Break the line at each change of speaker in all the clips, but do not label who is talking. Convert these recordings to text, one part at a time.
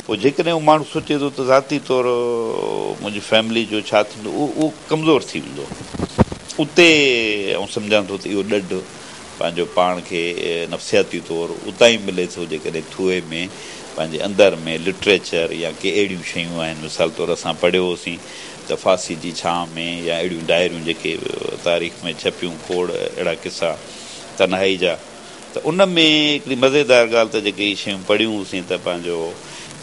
پوء جيڪڏهن اهو ماڻهو سوچي ٿو ته ذاتي طور منهنجي فيملي جو ڇا ٿيندو اهو اهو ڪمزور ٿي ويندو. اتي آئون سمجهان ٿو ته اهو ڏڍ پنهنجو پاڻ کي نفسياتي طور اتان ئي ملي ٿو جيڪڏهن ٿوهي ۾ پنهنجي اندر ۾ لٽريچر يا ڪي اهڙيون شيون آهن مثال طور اسان پڙهيو هوسين ته ڦاسي جي ڇانو ۾ يا اهڙيون ڊائريون جيڪي تاريخ ۾ ڇپيون کوڙ اهڙا قصا تنهائي جا ته ان ۾ هڪڙي مزيدار ڳالهه ته جيڪي هي شيون پڙهيون هوسين ته پنهنجو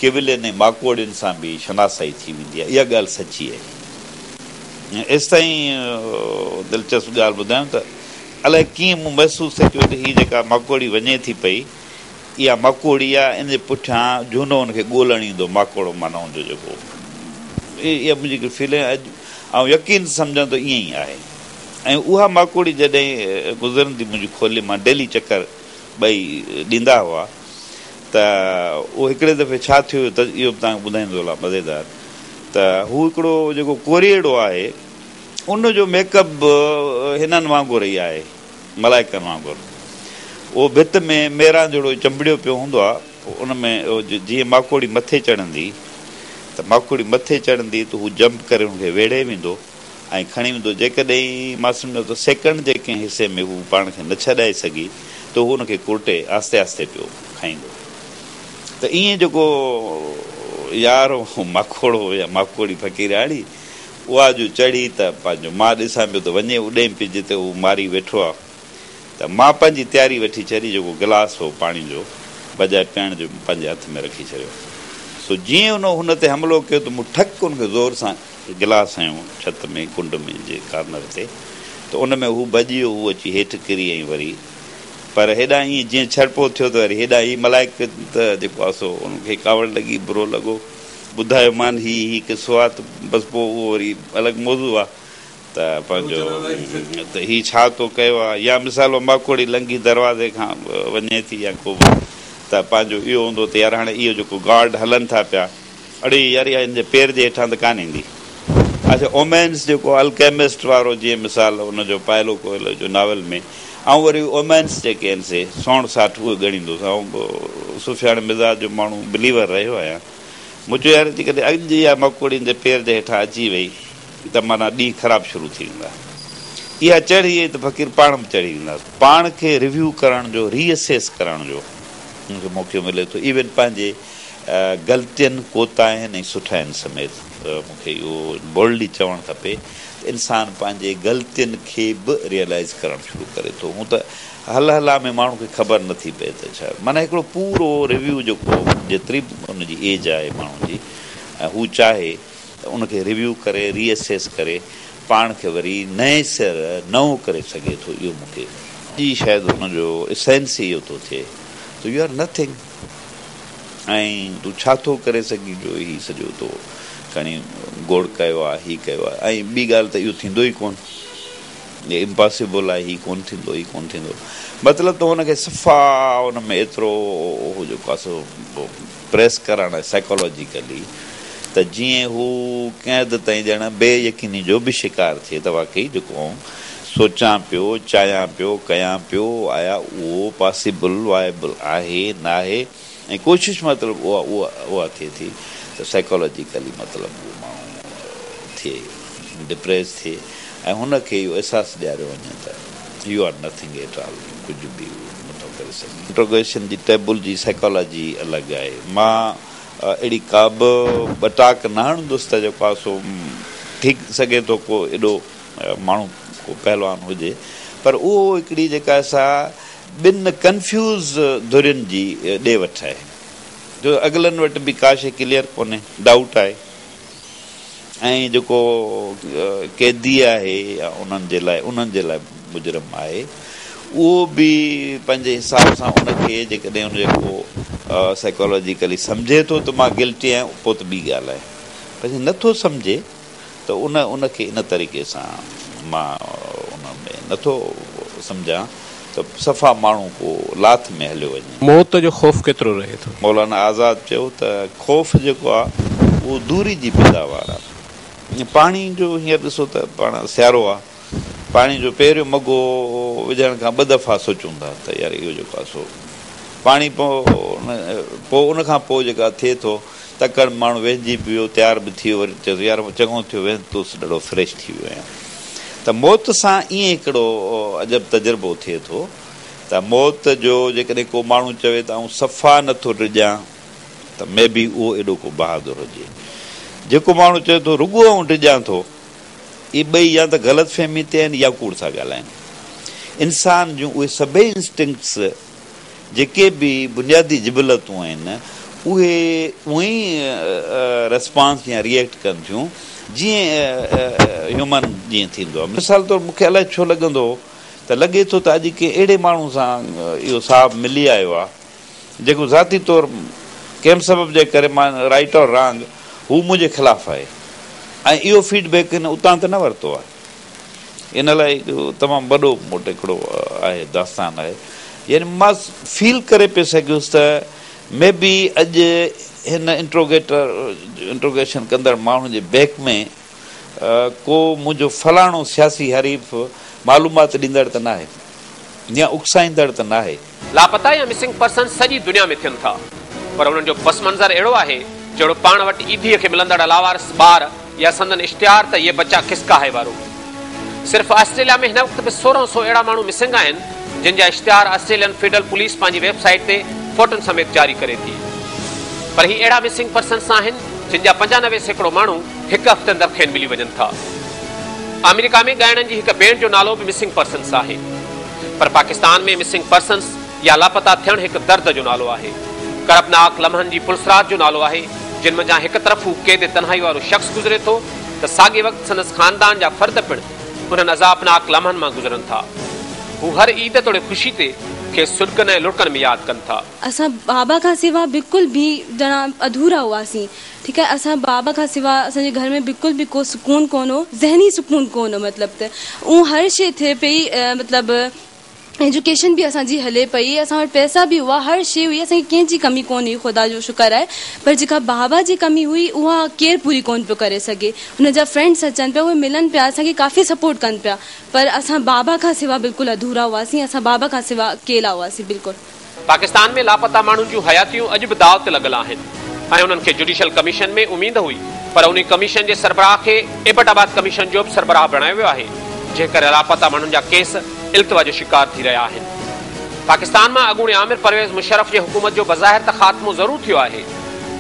ڪولين ۽ ماڪوڙين سان به شناسائي ٿي ويندي آهي. اها ڳالهه سچي آهي. ايستائين دلچسپ ڳالهه ٻڌايان ته الائي ڪيئن مون محسوس ٿي ڪيو ته هي جيڪا ماڪوڙي وڃي ٿي پئي اها ماڪوڙي آهي ان جي پٺيان جهونو ان کي ڳولڻ ايندو ماڪوڙو معنيٰ ان جو جيڪو اها منهنجي هڪڙي فيلنگ اڄ آئون يقين سمجهان ٿو ائين ئي آهي. ۽ اها ماڪوڙي جڏهن گذرندي منهنجي کولي مان ڊيلي چڪر ٻئي ڏيندا هئا ته اهو هڪڙي دفعي ڇا ٿيو ته اهو به توهان کي ٻڌائيندو هلان مزيدار ته هو هڪڙو جيڪو ڪوريئڙو آهي ان جو ميڪ اپ به هنن وانگر ئي آهي ملائڪن وانگر اهو ڀت ۾ ميرانجهڙو چنبڙيو پيو هوندو آهي پوء ان ۾ جيئن ماڪوڙي مٿي چڙهندي ته ماڪوڙي مٿي چڙهندي ته هو جمپ ڪري ان کي ويڙهي ويندو ۽ کڻي ويندو. جيڪڏهن مان سمجهان ٿو سيڪنڊ جي ڪنهن حصي ۾ هو پاڻ کي نه ڇڏائي سگهي ته هو ان کي ڪرٽي آهستي آهستي پيو کائيندو ته ائين جيڪو يار هو ماڪوڙو يا ماڪوڙي فقيرياڻي اها جو چڙهي ته پنهنجو مان ڏسان پيو ته وڃي اڏيم پئي جتي هو ماري ويٺو آ. ته مان پنهنجي تياري وٺي ڇڏي، جيڪو گلاس هو پاڻي جو، بجاء پيئڻ جي مون پنهنجي هٿ ۾ رکي ڇڏيو. سو جيئن ان هن تي حملو ڪيو ته مون ٺڪ ان کي زور سان گلاس هنيو ڇت ۾ ڪنڊ ۾ جي ڪارنر تي ته ان ۾ هو ڀڄي ويو، هو اچي هيٺ ڪري ۽ وري پر هيڏانهن ائين جيئن ڇڙپو ٿيو ته وري هيڏانهن هي ملائڪ ته جيڪو آهي سو ان کي ڪاوڙ لڳي، برو لڳو، ٻڌايومان هي هي قصو آهي ته بس پوء اهو وري الڳ موضوع آهي. ته پنهنجو ته هي ڇا تو ڪيو آ يا مثال ماڪوڙي لنگهي دروازي کان وڃي ٿي يا ڪو به ته پنهنجو اهو هوندو ته يار هاڻي اهو جيڪو گارڊ هلن ٿا پيا اڙي يار اها هن جي پير جي هيٺان ته ڪانه ايندي اڇا اومينس جيڪو الڪيمسٽ وارو جيئن مثال ان جو پائلو ڪوئلو جو ناول ۾ آئون وري اومينس جيڪي آهن سي سوڻ ساٺ اهي ڳڻيندو هوس آئون صوفياڻي مزاج جو ماڻهو بليور رهيو آهيان مون چيو يار جيڪڏهن اڄ اها ماڪوڙي هن جي پير جي هيٺان اچي وئي ته معنيٰ ڏينهن خراب شروع ٿي ويندا. اها چڙهي وئي ته فقير پاڻ به چڙهي ويندا. پاڻ کي ريويو ڪرڻ جو، ري اسيس ڪرڻ جو مون کي موقعو ملي ٿو. ايون پنهنجي غلطين، ڪوتاهين ۽ سٺاين سميت مون کي اهو بولڊلي چوڻ کپي ته انسان پنهنجي غلطين کي به ريئلائيز ڪرڻ شروع ڪري ٿو. هون ته هل هلان ۾ ماڻهو کي خبر نه ٿي پئي ته ڇا معنيٰ هڪڙو پورو ريويو جيڪو جيتري به ان جي ايج آهي ماڻهو جي ۽ هو چاهي ته ان کي ريويو ڪري ري اسيس ڪري پاڻ کي وري نئين سر نئون ڪري سگهي ٿو اهو مون کي جي شايد ان جو اسينس ئي اهو ٿو ٿئي ته يو آر نٿنگ ۽ تون ڇا ٿو ڪري سگهين جو هي سڄو تو کڻي گوڙ ڪيو آهي هي ڪيو آهي ۽ ٻي ڳالهه ته اهو ٿيندو ئي ڪونه هي امپاسيبل آهي هي ڪونه ٿيندو هي ڪونه ٿيندو مطلب ته هن کي صفا ان ۾ ايترو هو جيڪو آهي سو پريس ڪرڻ سائيڪالاجيڪلي ته جيئن هو ڪنهن حد تائين ڄڻ بي يقيني جو به شڪار ٿئي ته واقعي جيڪو آئون سوچان پيو، چاهيان پيو، ڪيان پيو آيا اهو پاسيبل، وائبل آهي ناهي ۽ ڪوشش مطلب اها اها اها ٿئي ٿي ته سائيڪالاجيڪلي مطلب اهو ماڻهو ٿئي ڊپريس ٿئي ۽ هن کي اهو احساس ڏياريو وڃي ته you are nothing at all تون ڪجهه به نٿو ڪري سگهين. انٽروگيشن جي ٽيبل جي سائيڪالاجي الڳ آهي. مان اهڙي ڪابه ٻٽاڪ نه هڻندس ته جيڪو آهي سو ٿي سگهي ٿو ڪو ايڏو ماڻهو ڪو پهلوان هجي پر اهو هڪڙي جيڪا آهي سا ٻن ڪنفيوز ڌرين جي ڏي وٺ آهي جو اڳلن وٽ به ڪا شيء ڪليئر ڪونهي ڊائوٽ آهي. ۽ جيڪو قيدي آهي يا انهن جي لاء انهن جي لاء مجرم آهي اهو به پنهنجي حساب سان ان کي جيڪڏهن ان جيڪو سائيڪالاجيڪلي سمجهي ٿو ته مان گلٽي آهيان پوء ته ٻي ڳالهه آهي پر جي نٿو سمجهي ته ان ان کي ان طريقي سان مان ان ۾ نٿو سمجهان ته صفا ماڻهو ڪو لاٿ ۾ هليو وڃي.
موت جو خوف ڪيترو رهي ٿو؟
مولانا آزاد چيو ته خوف جيڪو آ اهو دوري جي پيداوار آ. پاڻي جو هينئر ڏسو ته پاڻ سيارو آ، پاڻي جو پهريون مگو وجهڻ کان ٻه دفعا سوچون ٿا ته يار اهو جيڪو آ سو پاڻي پوء پوء ان کان پوء جيڪا ٿئي ٿو تڪڙ ۾ ماڻهو وهنجي به ويو، تيار به ٿي ويو، وري چئي ٿو يار چڱو ٿيو وهنتس ڏاڍو فريش ٿي ويو آهيان. ته موت سان ائين هڪڙو عجب تجربو ٿئي ٿو ته موت جو جيڪڏهن ڪو ماڻهو چوي ته آئون صفا نه ٿو ڊڄان ته مي بي اهو ايڏو ڪو بهادر هجي. جيڪو ماڻهو چوي ٿو رڳو آئون ڊڄان ٿو، اهي ٻئي يا ته غلط فهمي تي آهن يا ڪوڙ ٿا ڳالهائن. انسان جون اهي سڀئي انسٽنڪٽس جيڪي به بنيادي جبلتون آهن اهي اونئن ئي ريسپانس يا ري ايڪٽ ڪن ٿيون جيئن هيومن جيئن ٿيندو آهي. مثال طور مون کي الائي ڇو لڳندو هو ته لڳي ٿو ته اڄ ڪنهن اهڙي ماڻهو سان اهو صاحب ملي آيو آهي جيڪو ذاتي طور ڪنهن به سبب جي ڪري مان رائيٽ اور رانگ هو منهنجي خلاف آهي ۽ اهو فيڊ بيڪ هن اتان ته نه ورتو آهي. ان لاء اهو تمام وڏو مون وٽ هڪڙو آهي داستان آهي يعني مان فيل ڪري پئي سگهيس ته مي بي اڄ هن انٽروگيٽر انٽروگيشن ڪندڙ ماڻهو جي بيڪ ۾ ڪو منهنجو فلاڻو سياسي حريف معلومات ڏيندڙ ته ناهي يا اڪسائيندڙ ته ناهي.
لاپتا يا مسنگ پرسنز سڄي دنيا ۾ ٿين ٿا پر انهن جو پس منظر اهڙو آهي جهڙو پاڻ وٽ ايڌيء کي ملندڙ لاوارث ٻار يا سندن اشتهار ته يه بچا ڪس ڪا هي وارو. صرف آسٽريليا ۾ هن وقت به 1600 اهڙا ماڻهو مسنگ آهن جن جا اشتهار آسٽريلين فيڊرل پوليس پنهنجي ويب سائيٽ تي فوٽن سميت جاري ڪري ٿي. پر هي اهڙا مسنگ پرسنز آهن جن جا 95% ماڻهو هڪ هفتي اندر کين ملي وڃن ٿا. آمريڪا ۾ ڳائڻن جي هڪ بينڊ جو نالو به مسنگ پرسنز آهي. پر پاڪستان ۾ مسنگ پرسنز يا لاپتا ٿيڻ هڪ درد جو نالو آهي. ڪربناڪ لمحن جي پلصراط جو نالو آهي، جن منجهان هڪ طرف هو قيد تنهائي وارو شخص گذري ٿو ته ساڳئي وقت سندس خاندان جا فرد پڻ انهن عذابناڪ لمحن مان گذرن ٿا. هو هر عيد توڙي خوشي تي کيس سڏڪن ۽ لڙڪن ۾ ياد ڪن ٿا.
اسان بابا کان سوا بلڪل به ڄڻا اڌورا هئاسين ٺيڪ آهي اسان بابا کان سوا اسان جي گهر ۾ بلڪل به ڪو سڪون ڪونه هو ذهني سڪون ڪونه هو مطلب ته اهو هر شي ٿئي پئي مطلب ايجوڪيشن به اسان جي هلي پئي اسان وٽ پئسا به هئا هر شي هئي اسان کي ڪنهن جي ڪمي ڪونه هئي خدا جو شڪر آهي پر جيڪا بابا جي ڪمي هئي اها ڪير پوري ڪونه پيو ڪري سگهي هن جا فرينڊس اچن پيا اهي ملن پيا اسان کي ڪافي سپورٽ ڪن پيا پر اسان بابا کان سوا بلڪل اڌورا هئاسين اسان بابا کان سوا اڪيلا هئاسين بلڪل.
پاڪستان ۾ لاپتا ماڻهن جون حياتيون اڄ به داء تي لڳل آهن ۽ انهن کي جڊيشل ڪميشن ۾ اميد هئي پر انهي ڪميشن جي سربراهه کي ايبٽ آباد ڪميشن جو به سربراهه بڻايو ويو آهي جنهن ڪري لاپتا ماڻهن جا ڪيس التوا جو شڪار ٿي رهيا آهن. پاڪستان مان اڳوڻي آمر پرويز مشرف جي حڪومت جو بظاهر ته خاتمو ضرور ٿيو آهي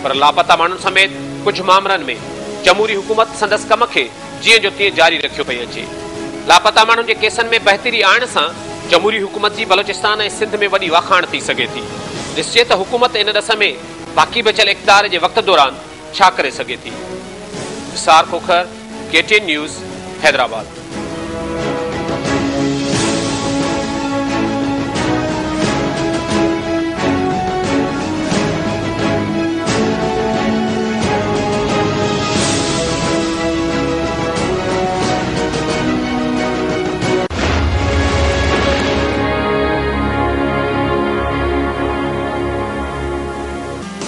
پر لاپتا ماڻهن سميت ڪجهه مامرن ۾ جمهوري حڪومت سندس ڪم کي جيئن جو تيئن جاري رکيو پئي اچي. لاپتا ماڻهن جي ڪيسن ۾ بهتري آڻڻ سان جمهوري حڪومت جي بلوچستان ۽ سنڌ ۾ وڏي واکاڻ ٿي سگهي ٿي. ڏسجي ته حڪومت ان ڏس ۾ باقي بچيل اقتدار جي وقت دوران ڇا ڪري سگهي ٿي. Nisar Khokhar, K T N news, Hyderabad.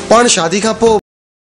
پاڻ شادي کان پوء.